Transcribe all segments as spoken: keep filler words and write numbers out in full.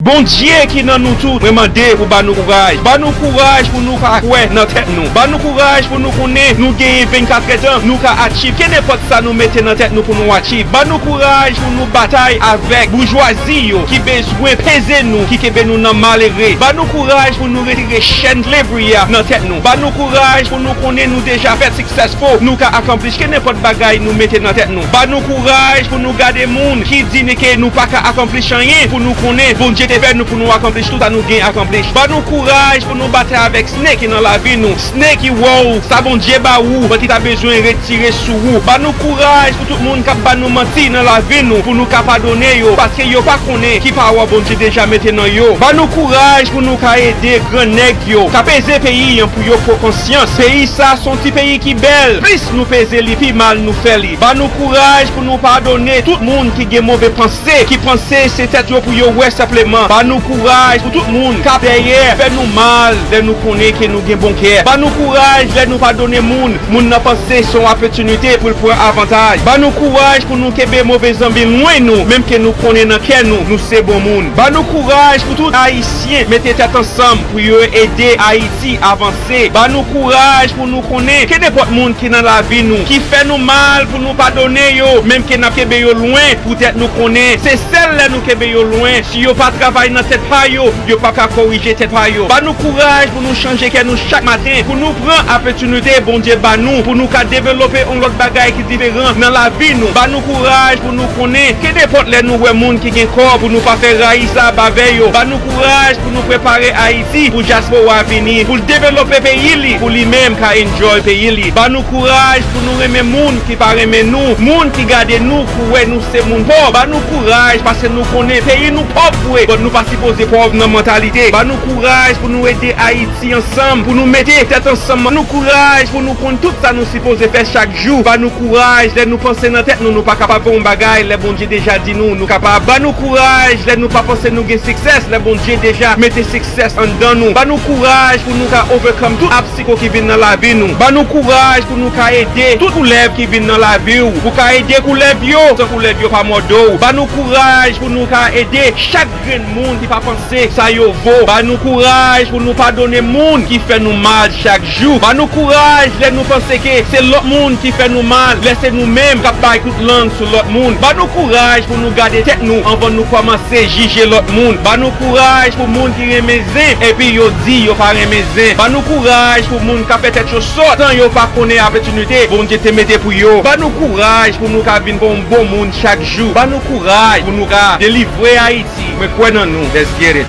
Bondye ki nan nou tout, mwen mande pou ba nou kouraj. Ba nou kouraj pou nou ka kwè nan tèt nou. Ba nou kouraj pou nou konnen nou genyen vennkat èdtan, nou ka achieve kenenpòt sa nou mete nan tèt nou pou nou achieve. Ba nou kouraj pou nou batay avèk boujwazi yo ki bezwen peze nou, ki kenbe nou nan malere. Ba nou kouraj pou nou retire chèn slavery a nan tèt nou. Ba nou kouraj pou nou konnen nou deja fèt successful, nou ka accomplish kenenpòt bagay nou mete nan tèt nou. Ba nou kouraj pou nou gade moun ki di nou ke nou pa ka accomplish anyen, pou nou konnen Bondye te fè nou pou nou accomplish tout sa nou gen accomplish. Ba nou kouraj pou nou batay avèk snake ki nan lavi nou. Snake ki wè w, sa Bondye ba ou, men ki ta bezwen retire sou ou. Ba nou kouraj pou tout moun k ap ba nou manti nan lavi nou, pou nou ka padone yo, paske yo pa konnen ki pawòl Bondye deja mete nan yo. Ba nou kouraj pou nou ka ede gran nèg yo k ap peze peyi an pou yo pran konsyans. Peyi sa se yon ti peyi ki bèl. Plis nou peze li, pi mal nou fè li. Ba nou kouraj pou nou padone tout moun ki gen move panse, ki panse se tèt yo pou yo wè senpleman. Ba nou kouraj pou tout moun k ap dèyè fè nou mal lè nou konnen ke nou gen bon kè. Ba nou kouraj lè nou padone moun, moun nan panse se yon opòtinite pou l pran avantaj. Ba nou kouraj pou nou kenbe move zanmi lwen nou, menm ke nou konnen nan kè nou, nou se bon moun. Ba nou kouraj pou tout Ayisyen mete tèt ansanm pou yo ede Ayiti avanse. Ba nou kouraj pou nou konnen ke nenpòt moun ki nan lavi nou, ki fè nou mal, pou nou padone yo, menm ke n ap kenbe yo lwen, poutèt nou konnen se sèl lè nou kenbe yo lwen, si yo pa travay nan tèt pa yo, yo p ap ka korije tèt pa yo. Ba nou kouraj pou nou chanje kè nou chak maten, pou nou pran opòtinite Bondye ba nou, pou nou ka develope yon lòt bagay ki diferan nan lavi nou. Ba nou kouraj pou nou konnen ke nenpòt lè nou wè moun ki gen kò, pou nou pa fè rayi sa avè yo. Ba nou kouraj pou nou prepare Ayiti pou dyaspora vini, pou l develope peyi li, pou li menm ka enjoy peyi li. Ba nou kouraj pou nou renmen moun ki pa renmen nou, moun ki gade nou pou wè nou se moun pòv. Ba nou kouraj, paske nou konnen peyi nou pòv vre, but nou pa sipoze pòv nan mantalite. Ba nou kouraj pou nou ede Ayiti ansanm, pou nou mete tèt ansanm. Ba nou kouraj pou nou konn tout sa nou sipoze fè chak jou. Ba nou kouraj lè nou panse nan tèt nou, nou pa kapab fè yon bagay, lè Bondye deja di nou, nou kapab. Ba nou kouraj lè nou pa panse nou gen success, lè Bondye deja mete success anndan nou. Ba nou kouraj pou nou ka overcome tout obstak ki vin nan lavi nou. Ba nou kouraj pou nou ka ede tout koulèv ki vin nan lavi w, pou ka ede koulèv yo, san koulèv yo pa mòde w. Ba nou kouraj pou nou ka ede chak grenn moun ki pa panse sa yo vo. Ba nou kouraj pou nou padone moun ki fè nou mal chak jou. Ba nou kouraj lè nou panse ke se lòt moun ki fè nou mal, lè se nou menm k ap bay kout lang sou lòt moun. Ba nou kouraj pou nou gade tèt nou anvan nou kòmanse jije lòt moun. Ba nou kouraj pou moun ki renmen zen epi yo di yo pa renmen zen. Ba nou kouraj pou moun k ap fè tèt yo sòt san yo pa konnen opòtinite Bondye te mete pou yo. Ba nou kouraj pou nou ka vin fè yon bon moun chak jou. Ba nou kouraj pou nou ka delivre Ayiti. Mwen kwè nan nou. Let's get it.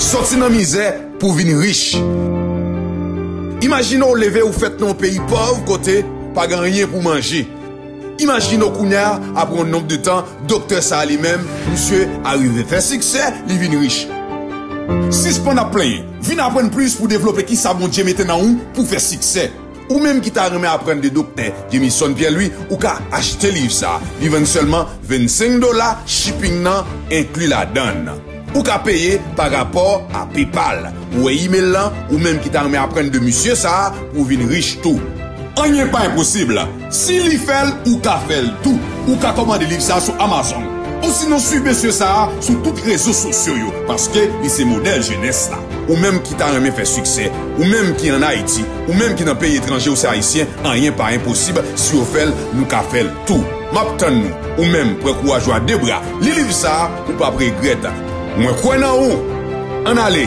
Soti nan mizè pou vin rich. Imajine w leve ou fèt nan yon peyi pòv kote pa gen anyen pou manje. Imajine w kounye a, apre yon nonb de tan, doktè sa a li menm, misye arive fè siksè, li vin rich. Sispann ap plenyen. Vin aprann plis pou devlope kisa Bondye mete nan ou pou fè siksè. Ou menm ki ta renmen aprann de doktè Jameson Pierre Louis, ou ka achte liv sa a. Li vann sèlman vennsenk dola, shipping nan enkli ladan l. Ou ka peye pa rapò a PayPal. Ou wè imèl lan, ou menm ki ta renmen aprann de misye sa a pou w vin rich tou. Anyen pa enposib. Si li fè l, ou ka fè l tou. Ou ka kòmande liv sa a sou Amazon. Osinon swiv mesye sa a sou tout rezo sosyo yo, paske li se modèl jenès la. Ou menm ki ta renmen fè siksè, ou menm ki ann Ayiti, ou menm ki nan peyi etranje, ou se Ayisyen, anyen pa enposib, si yo fè l, nou ka fè l tou. M ap tann nou. Ou menm, pran kouraj ou a de bra, li liv sa a, ou p ap regrèt. Mwen kwè nan ou. Ann ale!